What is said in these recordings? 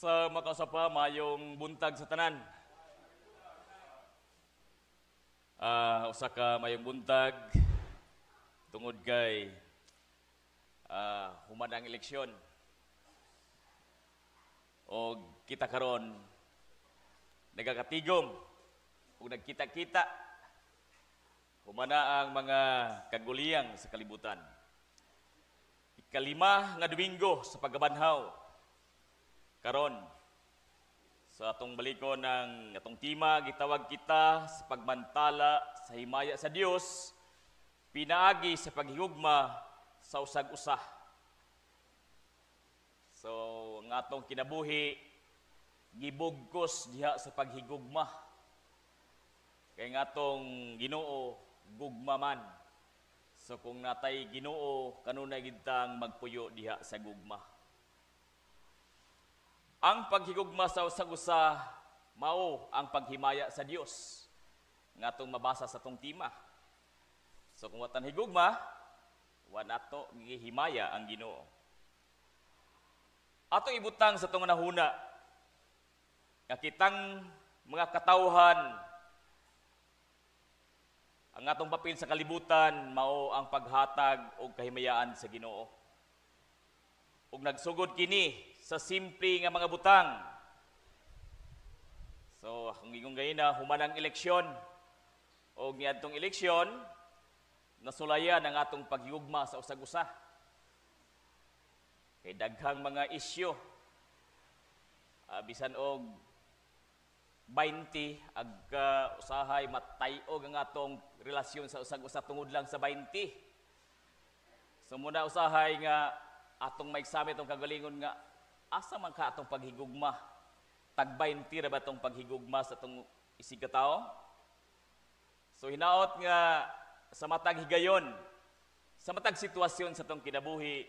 Sa makausapa, mayong buntag sa tanan. Usa ka mayong buntag tungod kay human ang eleksyon. O kita karon nagakatigom ug nagkita-kita humana ang mga kaguliyang sa kalibutan. Ikalima nga Domingo sa pagkabanhaw karon sa atong balikon ng atong tema, gitawag kita sa pagmantala sa himaya sa Dios pinaagi sa paghigugma sa usag-usa. So ang atong kinabuhi gibugkos diha sa paghigugma. Kay ang atong Ginoo gugma man. So kung natay Ginoo, kanunay gintang magpuyo diha sa gugma. Ang paghigugma sa usag-usa mao ang paghimaya sa Dios nga atong mabasa sa atong tema. So kung watan higugma, wa nato gihimaya ang Ginoo. Atong ibutang sa atong nahuna nga kitang mga katawhan, ang atong papel sa kalibutan mao ang paghatag og kahimayaan sa Ginoo. Ug nagsugod kini sa simple nga mga butang. So, kung ingong gayina, human ang eleksyon. O niadtong eleksyon, nasulayan ang atong paghigugma sa usag-usa. Kay daghang mga isyu. Bisan og 20, agka usahay matay-og ang atong relasyon sa usag-usa tungod lang sa 20. So muna usahay nga atong maigsamit atong kagalingon nga asa man ka atong paghigugma? Tag 20 ra ba atong paghigugma sa atong isig ka tawo? So hinaot nga sa matag higayon, sa matag sitwasyon sa atong kinabuhi,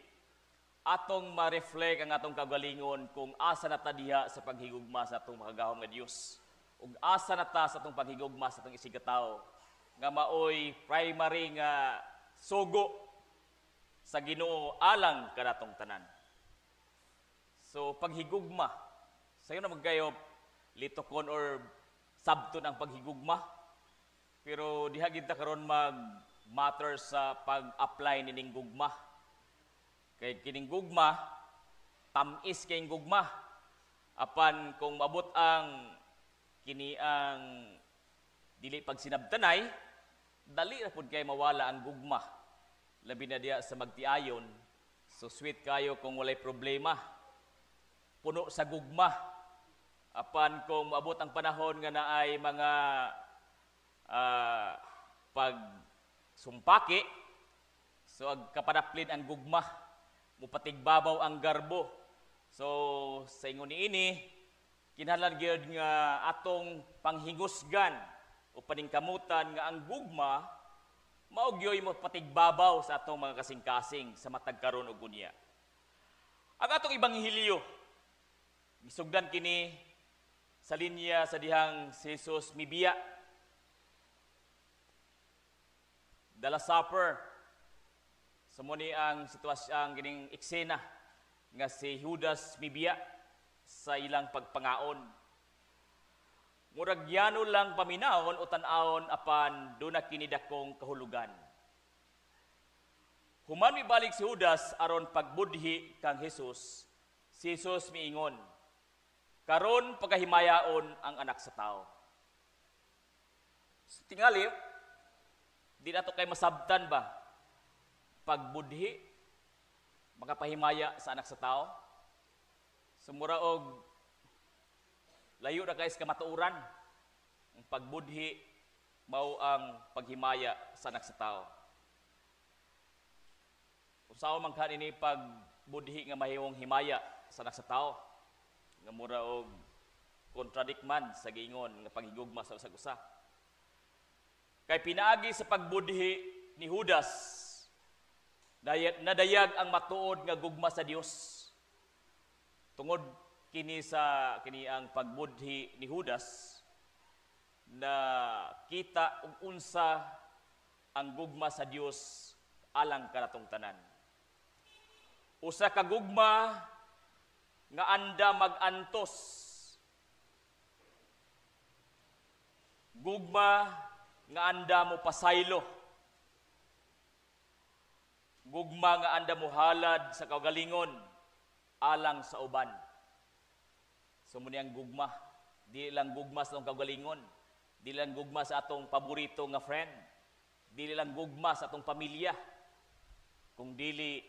atong ma-reflect ang atong kagalingon kung asa na ta diha sa paghigugma sa atong makagahom nga Dios. Ug asa na ta sa atong paghigugma sa atong isig ka tawo nga maoy primary nga sugo sa Ginoo alang kanatong tanan. So paghigugma, sayo na magkayo litokon or sabton ang paghigugma, pero diha gid ta karon mag matter sa pag-apply nining gugma. Kay kining gugma, tam-is kayong gugma. Apan kung maabot ang kini ang dili pagsinabtanay, dali ra pud kay mawala ang gugma. Labi na diha sa magtiayon, so sweet kayo kung walay problema. Puno sa gugma. Apan kung maabot ang panahon nga naay mga pagsumpaki, so agkapadaplin ang gugma, mupatigbabaw ang garbo. So sa ingon niini, kinahanglan gyud nga atong panghingusgan o paningkamutan nga ang gugma mao gyoy mopatigbabaw sa atong mga kasing-kasing sa matag karon ug unya. Ang atong ebanghelyo gisugdan kini sa linya sa dihang si Jesus mibiya. The Last Supper. So mo ni ang sitwasyon, ang kining eksena nga si Judas mibiya sa ilang pagpangaon. Murag yano lang paminawon o tan-awon, apan doon na kini dakong kahulugan. Human mibalik si Judas aron pagbudhi kang Jesus, si Jesus miingon, "Karon pagahimayaon ang Anak sa Tao." So, tingali, di na to kay masabtan ba? Pagbudhi, makapahimaya sa Anak sa Tao. Sumura og layo na kay sa kamatuoran. Ang pagbudhi mao ang paghimaya sa Anak sa Tao. Usawa man ka ini pagbudhi nga mahimong himaya sa Anak sa Tao, nga mura og contradict man sa giingon nga paghigugma sa usag-usa. Kay pinaagi sa pagbudhi ni Judas, nadayag ang matuod nga gugma sa Dios. Tungod kini sa kini ang pagbudhi ni Judas, na kita ug unsa ang gugma sa Dios alang kanatong tanan. Usa ka gugma nga anda magantos. Gugma nga anda mo pasaylo. Gugma nga anda mo halad sa kaugalingon alang sa uban. So muna ang gugma. Di lang gugma sa atong kaugalingon. Di lang gugma sa atong paborito nga friend. Dili lang gugma sa atong pamilya. Kung dili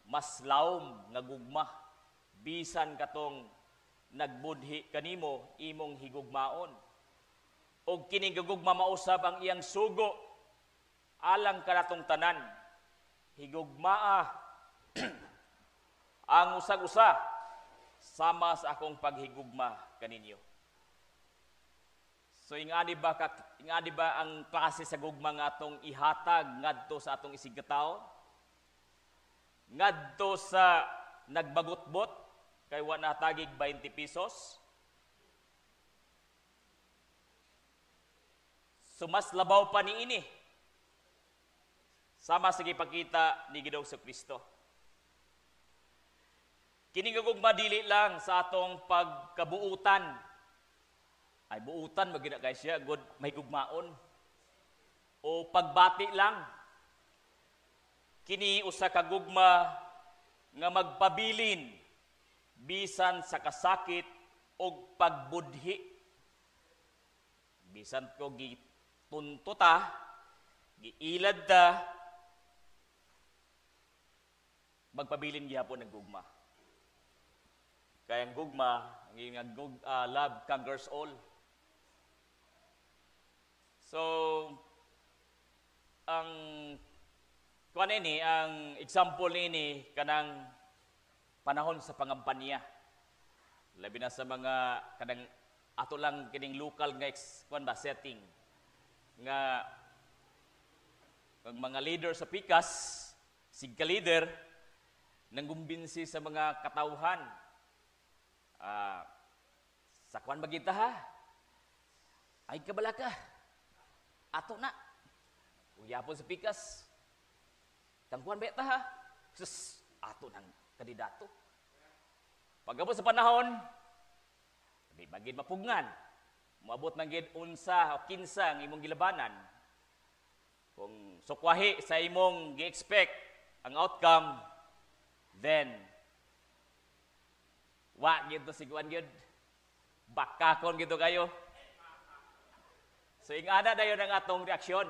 mas lawom nga gugma bisan katong nagbudhi kanimo imong higugmaon. Og kining gugma mausab ang iyang sugo alang kanatong tanan. Higugmaa ang usag-usa sama sa akong paghigugma kaninyo. So ingani ba ang klase sa gugma nga atong ihatag ngadto sa atong isigkatawo? Ngadto sa nagbagutbot kay wa natagig 20 pesos? So mas labaw pa niini sama sa gipakita ni Ginoong Kristo. Kining gugma dili lang sa atong pagkabuutan. Ay buutan magina kay siya good may gugmaon. O pagbati lang. Kini usa ka gugma nga magpabilin bisan sa kasakit og pagbudhi. Bisan ko gitunto ta, giilad ta, magpabilin gihapon ang gugma. Kaya ang gugma, love conquers all. So, ang kuan ini, ang example ini kanang panahon sa pangampanya. Labi na sa mga kanang ato lang kining local nga kuan ba setting nga ang mga leader sa pikas, sigka leader nanggumbinsi sa mga katawhan. Sa kuan ba kita ha? Ay kabala ka. Ato na. Uyapon sa pikas. Tangkuan ba ta ha? Sus, ato ng kandidato. Pagabot sa panahon, di magid mapugngan. Moabot man gid unsa o kinsa ang imong gilabanan. Kung sukwahi sa imong gi-expect ang outcome, then wa gid to si kuan gyud. Bakakon gid to kayo. So ingana dayon ang atong reaksyon.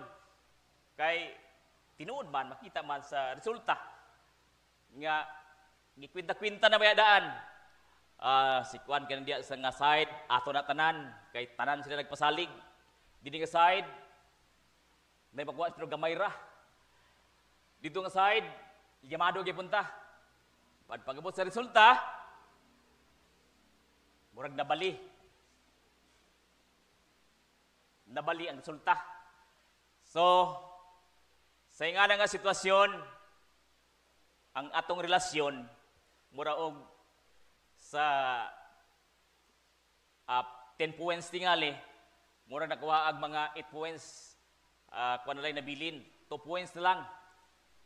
Kay tinuod man makita man sa resulta nga gikwinta-kwinta na bayadaan. Si kuan kanang diya sa nga side ato na tanan kay tanan sila nagpasalig. Dinhi nga side may makuha pero gamay ra. Dito nga side yamado gyud punta. Pag pagabot sa resulta murag nabali. Nabali ang resulta. So, sa ingana nga sitwasyon, ang atong relasyon mura og sa 10 points tingali, mura nakuha ang mga 8 points, kuha na lang nabilin, 2 points na lang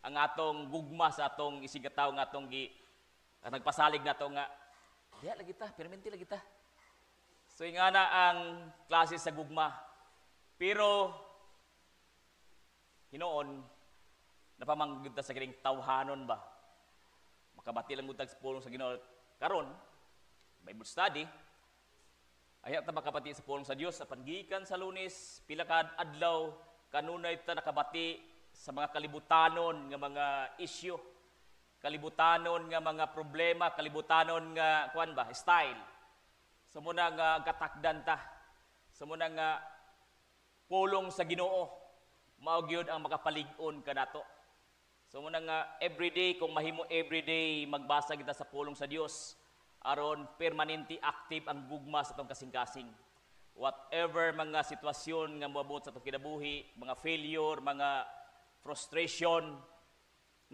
ang atong gugma sa atong isigataw nga atong nagpasalig nato nga diha lagi ta, perminti lagi ta. So ingana ang klase sa gugma. Pero hinoon napamanggod ta sa kining tawhanon ba. Makabati lang gud sa pulong sa Ginoo karon, Bible study. Ayaw ta makabati sa pulong sa Dios apan gikan sa Lunes pila ka adlaw kanunay ta nakabati sa mga kalibutanon nga mga issue, kalibutanon nga mga problema, kalibutanon nga kuan ba, style. Sa muna nga katakdan ta, sa muna nga pulong sa Ginoo, mao gyud ang makapalig-on kanato. So muna nga everyday, kung mahimo everyday magbasa kita sa pulong sa Dios, aron permanente active ang gugma sa atong kasing-kasing. Whatever mga sitwasyon nga moabot sa atong kinabuhi, mga failure, mga frustration,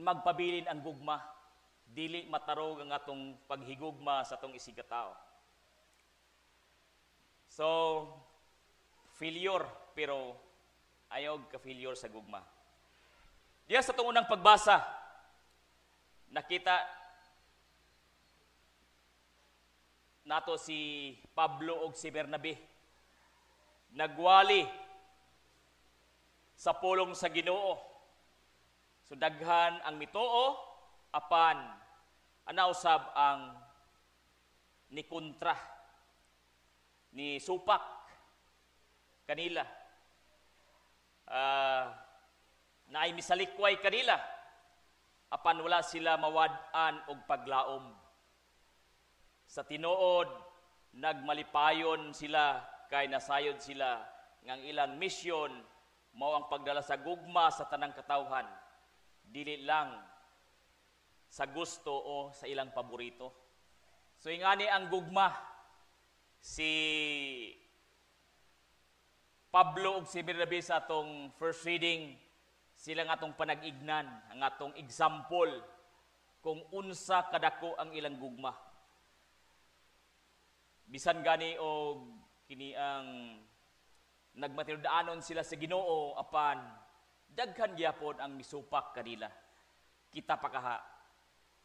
magpabilin ang gugma. Dili matarog ang atong paghigugma sa atong isigkatao. So, failure, pero ayaw ka failure sa gugma. Diya sa itong unang pagbasa, nakita nato si Pablo og si Bernabe. Nagwali sa pulong sa Ginoo. So daghan ang mituo, apan ana usab ang ni kontra, ni supak kanila. Naay misalikway kanila, apan wala sila mawad-an og paglaom. Sa tinuod, nagmalipayon sila kay nasayod sila nga ang ilang misyon mao ang pagdala sa gugma sa tanang katawhan, dili lang sa gusto o sa ilang paborito. So ingani ang gugma, si Pablo ug si Bernabe sa atong first reading, sila nga atong panag-ignan, ang atong example kung unsa kadako ang ilang gugma. Bisan gani og kini ang nagmatinud-anon sila sa Ginoo, apan daghan gyapon ang misupak kanila. Kita pa kaha,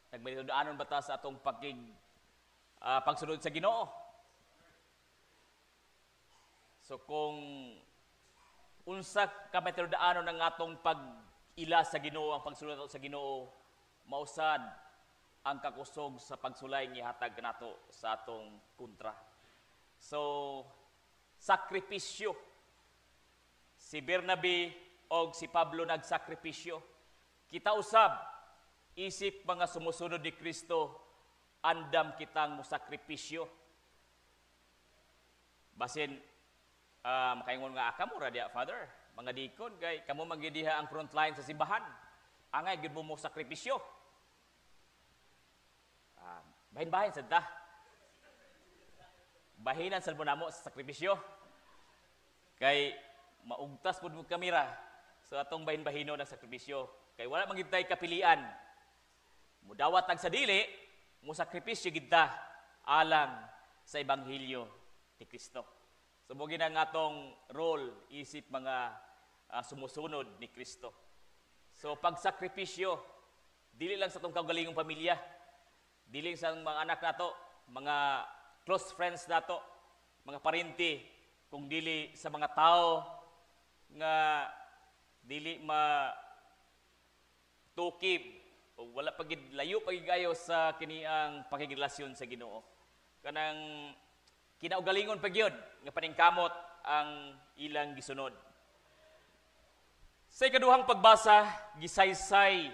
nagmatinud-anon ba ta sa atong pagsunod sa Ginoo? So kung unsa ka matinud-anon ang atong pag-ila sa Ginoo, ang pagsunod sa Ginoo, mausad ang kakusog sa pagsulay nga ihatag kanato sa atong kontra. So sakripisyo. Si Bernabe og si Pablo nagsakripisyo. Kita usab, isip mga sumusunod ni Kristo, andam kitang mosakripisyo. Basin makaingon nga kamo ra diha, Father, mga deacon, kay kamo man gyud diha ang frontline sa simbahan. Angay gyud mo sakripisyo. Bahin-bahin sad ta. Bahinan sad mo namo sa sakripisyo. Kay maugtas pud mo kamera. So atong bahin-bahino ng sakripisyo. Kay wala man gid tay kapilian. Mudawat tag sa dili, mo sakripisyo gid ta alang sa ebanghelyo ni Kristo. So mo gina ang atong role isip mga sumusunod ni Kristo. So pagsakripisyo, dili lang sa atong kaugalingong pamilya, dili sa mga anak nato, mga close friends nato, mga parente, kung dili sa mga tao nga dili ma tukib o wala pa gid, layo pa gid kayo sa kini ang pakigrelasyon sa Ginoo. Kanang kinaugalingon pa gyud nga paningkamot ang ilang gisunod. Sa ikaduhang pagbasa, gisaysay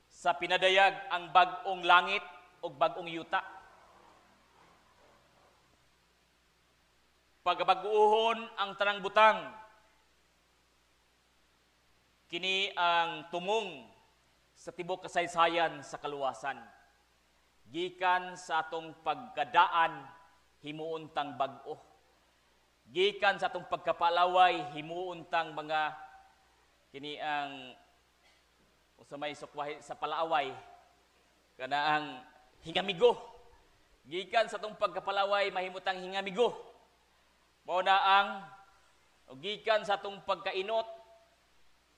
sa pinadayag ang bag-ong langit ug bag-ong yuta. Pagabag-uhon ang tanang butang. Kini ang tumong sa tibok kasaysayan sa kaluwasan. Gikan sa atong pagkadaan, himuon tang bag-o. Gikan sa atong pagkapalaway, himuon tang mga kini ang usa may sukwahi sa palaaway, kana ang hingamigo. Gikan sa atong pagkapalaway, mahimutang hingamigo. Mao na ang gikan sa atong pagkainot,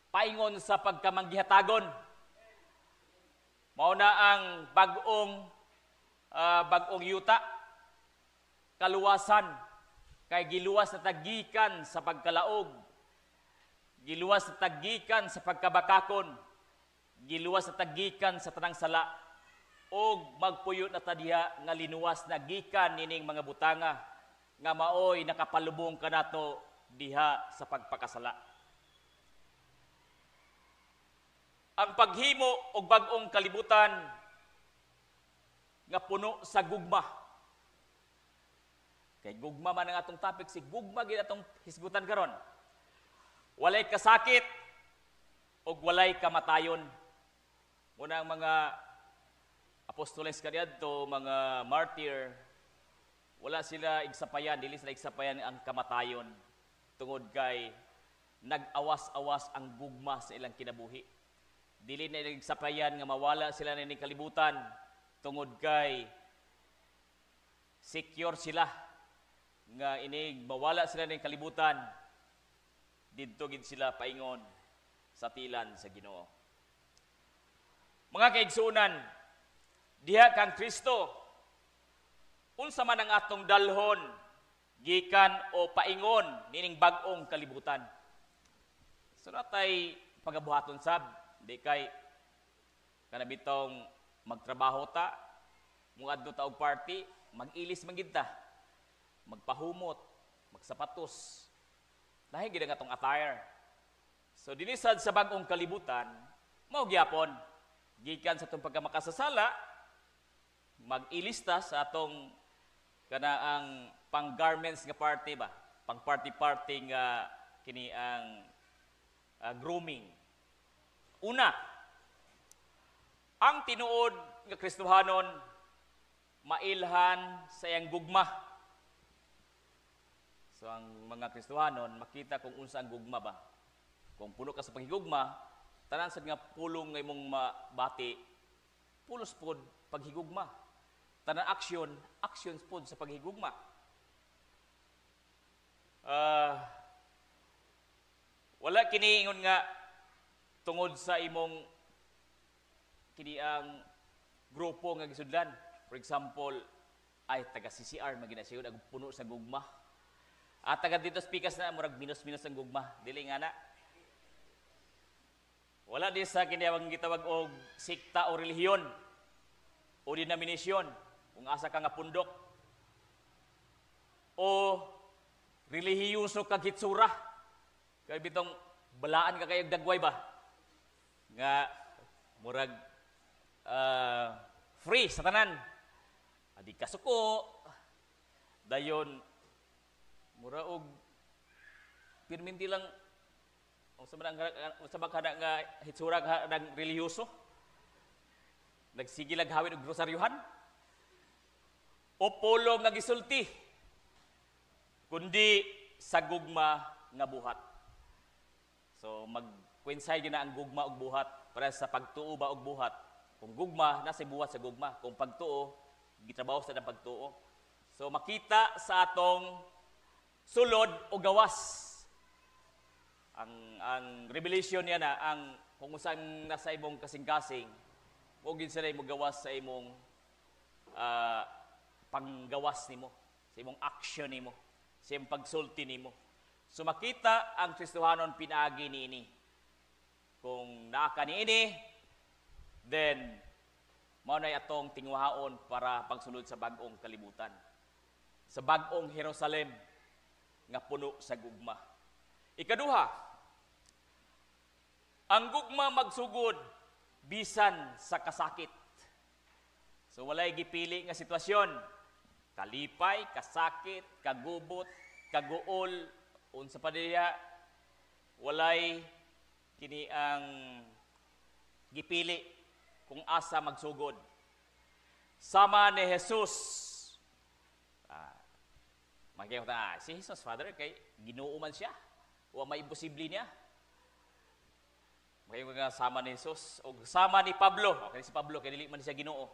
paingon sa pagkamanggihatagon. Mao na ang bag-ong yuta, kaluwasan, kay giluwas na tagikan sa pagkalaog, giluwas na tagikan sa pagkabakakon, giluwas na tagikan sa tanang sala, og magpuyo na ta diha nga linuwas na gikan nining mga butanga nga maoy nakapalubong kanato diha sa pagpakasala. Ang paghimo og bag-ong kalibutan nga puno sa gugma. Kay gugma man ang atong topic, si gugma gid atong hisgutan karon. Walay kasakit og walay kamatayon. Muna ang mga apostoles kaniadto, mga martyr, wala sila igsapayan, dili sila igsapayan ang kamatayon tungod kay nag-awas-awas ang gugma sa ilang kinabuhi. Dili na igsapayan nga mawala sila nining kalibutan tungod kay secure sila nga inig mawala sila ning kalibutan, didto gid sila paingon sa tilan sa Ginoo. Mga kaigsuonan, diha kang Kristo Unsa man ang atong dalhon gikan o paingon nining bag-ong kalibutan. So natay pagabuhaton sab, di kay kana bitong magtrabaho ta, muadto ta og party, mag-ilis man gid ta. Magpahumot, magsapatos. Lahi gid ang atong attire. So dinhi sad sa bag-ong kalibutan, mao gyapon gikan sa atong pagkamakasasala, mag-ilista sa atong kana ang pang garments nga party ba, pang party party nga kini ang grooming. Una, ang tinuod nga Kristohanon mailhan sa iyang gugma. So ang mga Kristohanon makita kung unsa ang gugma ba. Kung puno ka sa paghigugma, tanan sad nga pulong nga imong mabati, pulos pod paghigugma. Tanan action, actions pod sa paghigugma. Wala kini ingon nga tungod sa imong kini ang grupo nga gisudlan. For example, ay taga CCR magina siya ag puno sa gugma. At taga dito speakers na murag minus-minus ang gugma. Dili nga na. Wala di sa kini ang gitawag og sekta o relihiyon o denominasyon kung asa ka nga pundok o relihiyoso kag hitsura. Kay bitong balaan ka kayog dagway ba nga murag free sa tanan. Adi kasuko dayon mura og pirminti lang unsa man ang unsa ba kana nga hitsura ka ng relihiyoso, nagsige lag hawid og rosaryuhan o pulong nga gisulti, kundi sa gugma nga buhat. So mag-coincide na ang gugma ug buhat para sa pagtuo ba og buhat. Kung gugma, nasa buhat sa gugma. Kung pagtuo, gitrabaho sa pagtuo. So makita sa atong sulod o gawas ang revelation niya na ang kung saan nasa imong kasing-kasing mo gid sila mo gawas sa imong panggawas nimo, sa imong action nimo, sa imong pagsulti nimo. So makita ang Kristohanon pinaagi niini. Kung naa ka niini, then mao nay atong tinguhaon para pagsulod sa bag-ong kalibutan, sa bag-ong Jerusalem nga puno sa gugma. Ikaduha, ang gugma magsugod bisan sa kasakit. So walay gipili nga sitwasyon. Kalipay, kasakit, kagubot, kaguol, unsa pa diha, walay kini ang gipili kung asa magsugod. Sama ni Jesus. Makita ta, si Jesus, Father, kay Ginoo man siya. Wa may imposible niya. Makita nga sama ni Jesus og sama ni Pablo. Okay, si Pablo kay dili man siya Ginoo.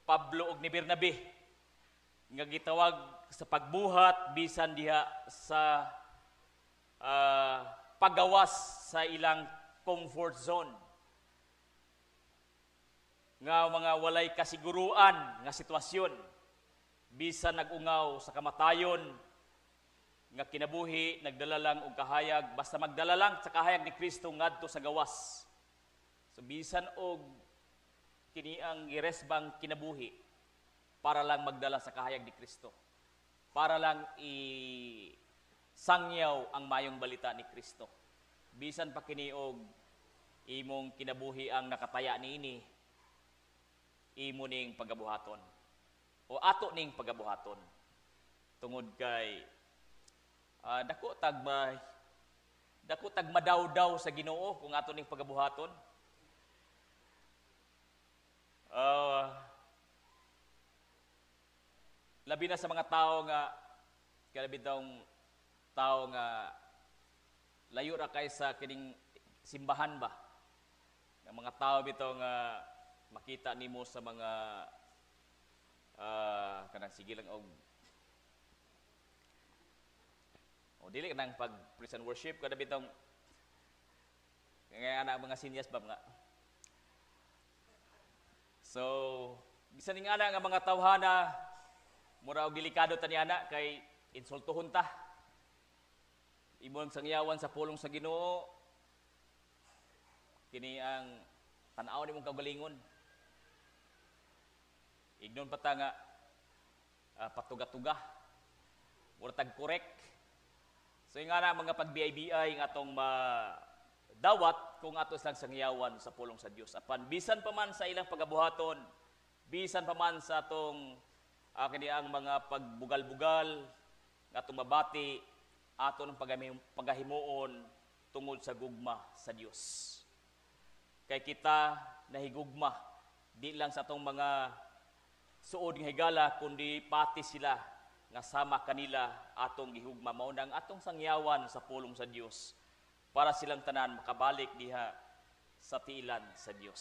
Pablo og ni Bernabe nga gitawag sa pagbuhat bisan diha sa paggawas sa ilang comfort zone, nga mga walay kasiguruan nga sitwasyon, bisan nag-ungaw sa kamatayon nga kinabuhi, nagdala lang og kahayag, basta magdala lang sa kahayag ni Kristo ngadto sa gawas. So bisan og kini ang giresbang kinabuhi para lang magdala sa kahayag ni Kristo, para lang i sangyaw ang mayong balita ni Kristo, bisan pa kini og imong kinabuhi ang nakataya niini, imo ning pagabuhaton o ato ning pagabuhaton tungod kay dako tag madawdaw sa Ginoo kung ato ning pagabuhaton. Labi na sa mga tao nga kalabi daw tao nga layo ra kay sa kining simbahan ba. Nga mga tao bitaw nga makita nimo sa mga kanang sige lang og o dili kanang pag praise and worship kada bitaw nga ana mga sinyas ba mga. So bisan ning ana nga mga tawhana Mura og delikado ta niana kay insultuhon ta. Imong sangyawan sa pulong sa Ginoo, kini ang tan-aw nimong kaugalingon. Ignon pa ta nga patuga-tuga. Mura tag correct. So nga na mga pag-BI-BI nga atong madawat kung ato silang sangyawan sa pulong sa Dios. Apan bisan pa man sa ilang pagabuhaton, bisan pa man sa atong kini ang mga pagbugal-bugal nga atong mabati, ato ng pagahimuon tungod sa gugma sa Dios. Kay kita nahigugma di lang sa atong mga suod nga higala, kundi pati sila nga sama kanila atong gihugma. Mao nang atong sangyawan sa pulong sa Dios para silang tanan makabalik diha sa tiilan sa Dios.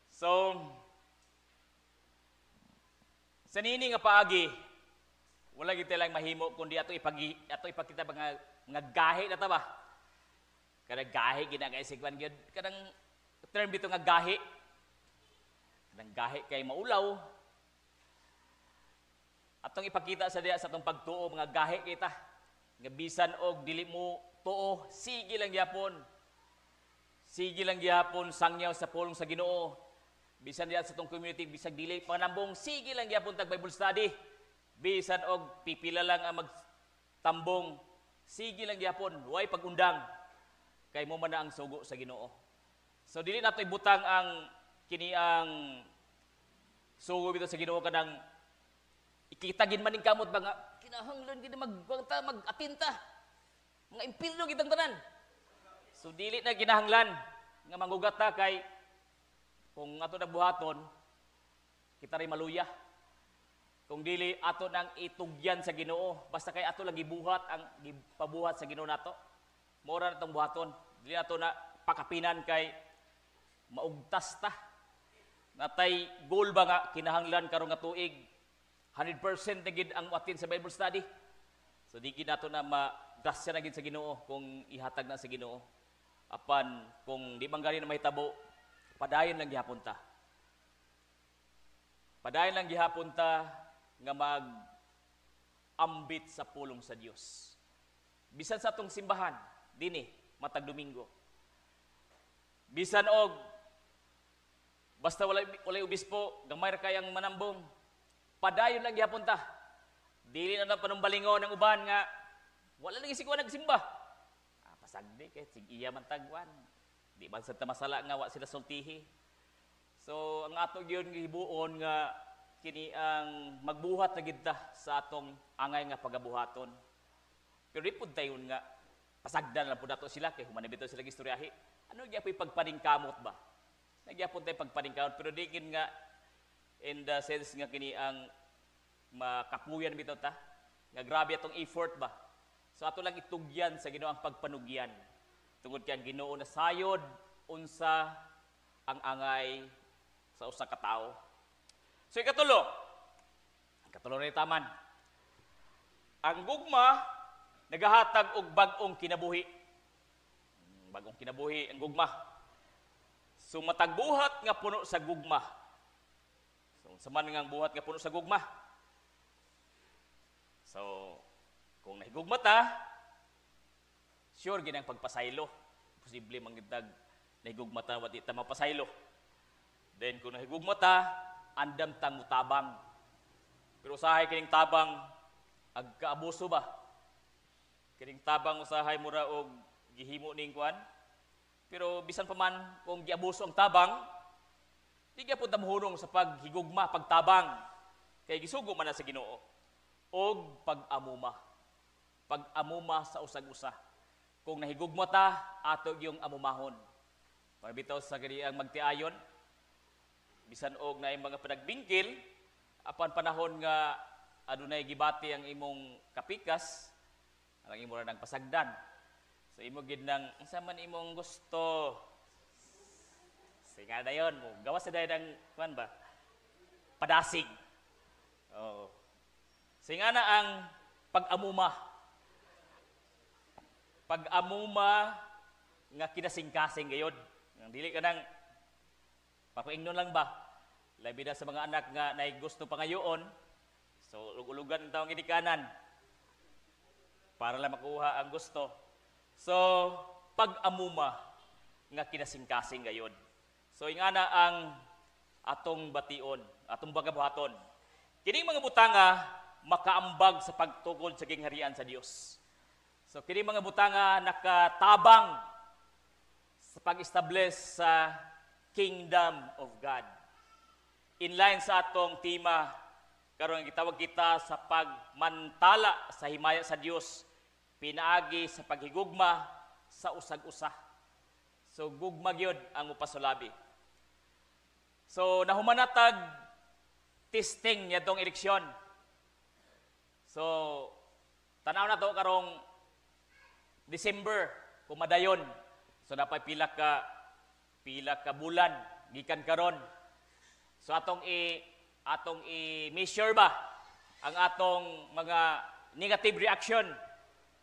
So, sa nini nga paagi, wala gid lang mahimo kundi ato ipakita mga gahi na ta ba? Kanang gahi ginagay sigwan gyud kanang term bito nga gahi. Kanang gahi kay maulaw. Atong ipakita sa diya sa atong pagtuo, mga gahi kita. Nga bisan og dili mo tuo, sige lang gyapon. Sige lang gyapon sangyaw sa pulong sa Ginoo. Bisan diya sa atong community, bisag dili panambong, sige lang gyapon tag Bible study. Bisan og pipila lang ang magtambong, sige lang gyapon, way pagundang. Kay mo man na ang sugo sa Ginoo. So dili nato ibutang ang kini ang sugo bitaw sa Ginoo, kanang ikita gid man ning kamot ba nga kinahanglan gid magwangta, mag-atinta. Mga impirno gid ang tanan. So dili na kinahanglan nga mangugat ta, kay kung ato na buhaton, kita rin maluya. Kung dili ato nang itugyan sa Ginoo, basta kay ato lang gibuhat ang gipabuhat sa Ginoo nato. Mora na itong buhaton. Dili ato na pakapinan kay maugtas ta. Natay goal ba nga kinahanglan karon nga tuig 100% na gid ang atin sa Bible study. So di gid nato na ma-grasya na gid sa Ginoo kung ihatag na sa Ginoo. Apan kung di man gani na mahitabo, padayon lang gihapon ta. Padayon lang gihapon ta nga mag ambit sa pulong sa Dios. Bisan sa atong simbahan dinhi matag Domingo. Bisan og basta walay obispo, gamay ra kayang manambong. Padayon lang gihapon ta. Dili na na panumbalingon ng uban nga wala lagi si kuan nagsimba. Pasagdi kay sig iya man tagwan. Di man sa masala nga wa sila sultihi. So ang ato gyud gihibuon nga kini ang magbuhat na gid ta sa atong angay nga pagabuhaton. Pero di pud tayon nga pasagdan lang pud nato sila kay human bitaw sila gistoryahi. Ano gyapon pagpaningkamot ba? Nagyapon tayo pagpaningkamot, pero di gid nga in the sense nga kini ang makapuyan bitaw ta nga grabe atong effort ba. So ato lang itugyan sa Ginoo ang pagpanugyan tungod kay ang Ginoo na sayod unsa ang angay sa usa ka tawo. So ikatulo, ang katulo ni taman, ang gugma nagahatag og bag-ong kinabuhi. Bag-ong kinabuhi ang gugma. So matag buhat nga puno sa gugma. So unsa man nga buhat nga puno sa gugma? So kung nahigugma ta, sure gid ang pagpasaylo. Posible man gid nahigugma ta wa di ta mapasaylo. Then kung nahigugma ta, andam tang mutabang. Pero usahay kining tabang agkaabuso ba? Kining tabang usahay mura og gihimo ning kuan. Pero bisan pa man kung giabuso ang tabang, di gyapon ta mohunong sa paghigugma, pagtabang. Kay gisugo man na sa Ginoo. Og pag-amuma. Pag-amuma sa usag-usa. Kung nahigugma ta, ato yung amumahon. Para bitaw sa kaniang magtiayon, bisan og naay mga panagbingkil, apan panahon nga adunay gibati ang imong kapikas, ang imo ra nang pasagdan. So imo gid nang unsa man imong gusto. Sige dayon mo gawas sa dayon ang kuan ba? Padasig. Oo. Sige na ang pag-amuma. Pag-amuma nga kinasingkasing gayod. Ang dili ka nang papaingnon lang ba? Labi na sa mga anak nga naay gusto pangayoon. So ulug-ulugan ang ginikanan para lang makuha ang gusto. So pag-amuma nga kinasingkasing gayon. So ingana ang atong bation, atong bagabuhaton. Kining mga butanga makaambag sa pagtukod sa gingharian sa Dios. So kini mga butanga nakatabang sa pag-establish sa Kingdom of God. In line sa atong tema karon, gitawag kita sa pagmantala sa himaya sa Dios pinaagi sa paghigugma sa usag-usa. So gugma gyud ang mupasulabi. So nahuman na tag testing niadtong eleksyon. So tanaw na to karong December kung madayon. So napay pila ka bulan gikan karon. So atong i-measure ba ang atong mga negative reaction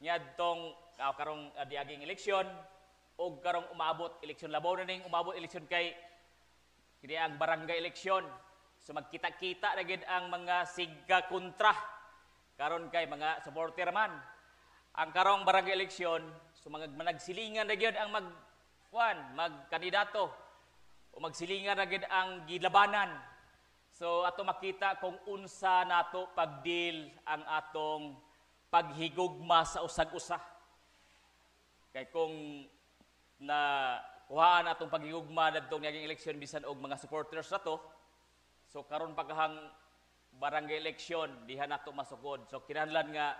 niadtong karong diaging eleksyon o karong umabot eleksyon, labaw na ning umabot eleksyon kay kini ang barangay eleksyon. So magkita-kita na gid ang mga sigga kontra karon kay mga supporter man. Ang karong barangay eleksyon, so mga managsilingan na gyud ang mag kuan, magkandidato o magsilingan na gyud ang gilabanan. So ato makita kung unsa nato pagdeal ang atong paghigugma sa usag-usa. Kay kung na kuhaan atong paghigugma nadtong niaging eleksyon bisan og mga supporters nato, so karon pagkahang barangay eleksyon diha nato masukod. So kinahanglan nga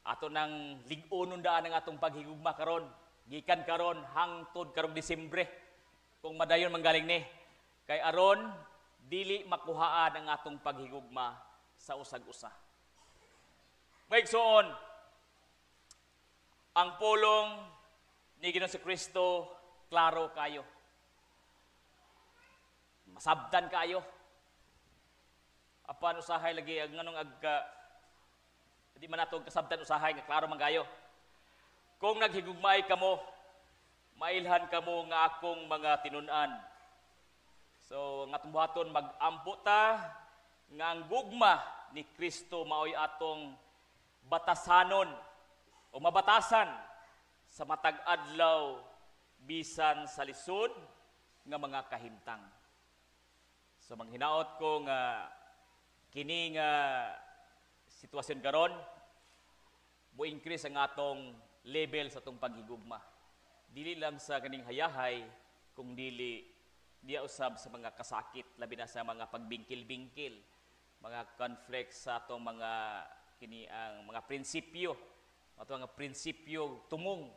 ato nang lig-onon daan ang atong paghigugma karon, gikan karon hangtod karong Disyembre kung madayon manggaling ni, kay aron dili makuhaan ang atong paghigugma sa usag-usa. Maigsoon, ang pulong ni Ginoong si Kristo klaro kayo. Masabtan kayo. Apan usahay lagi ang nganong agka di man nato kasabtan usahay nga klaro man kayo. Kung naghigugmaay kamo, mailhan kamo nga akong mga tinun-an. So nga atong buhaton, mag-ampo ta nga ang gugma ni Kristo maoy atong batasanon o mabatasan sa matag adlaw bisan sa lisod nga mga kahimtang. So manghinaot ko nga kini nga sitwasyon karon mo increase ang atong level sa atong paghigugma. Dili lang sa kaning hayahay kung dili diya usab sa mga kasakit, labi na sa mga pagbingkil-bingkil, mga conflict sa atong mga kini ang mga prinsipyo, ato mga prinsipyo tumong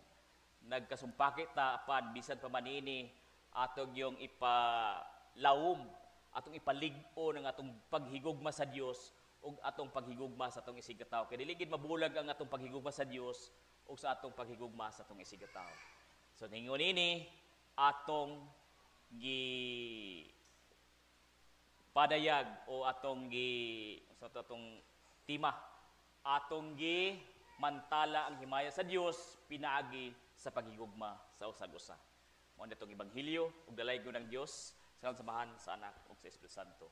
nagkasumpakit ta, apan bisan pa man ini atong yung ipalawom, atong ipalig-o ng atong paghigugma sa Dios ug atong paghigugma sa atong isigkatawo. Kay dili gid mabulag ang atong paghigugma sa Dios ug sa atong paghigugma sa atong isigkatawo. So ningon ini atong gi padayag o atong gi sa atong tema, atong gi mantala ang himaya sa Dios pinaagi sa paghigugma sa usag-usa. Mao na itong ebanghelyo ug dalaygon ng Dios sa samahan sa Anak ug sa Espiritu Santo.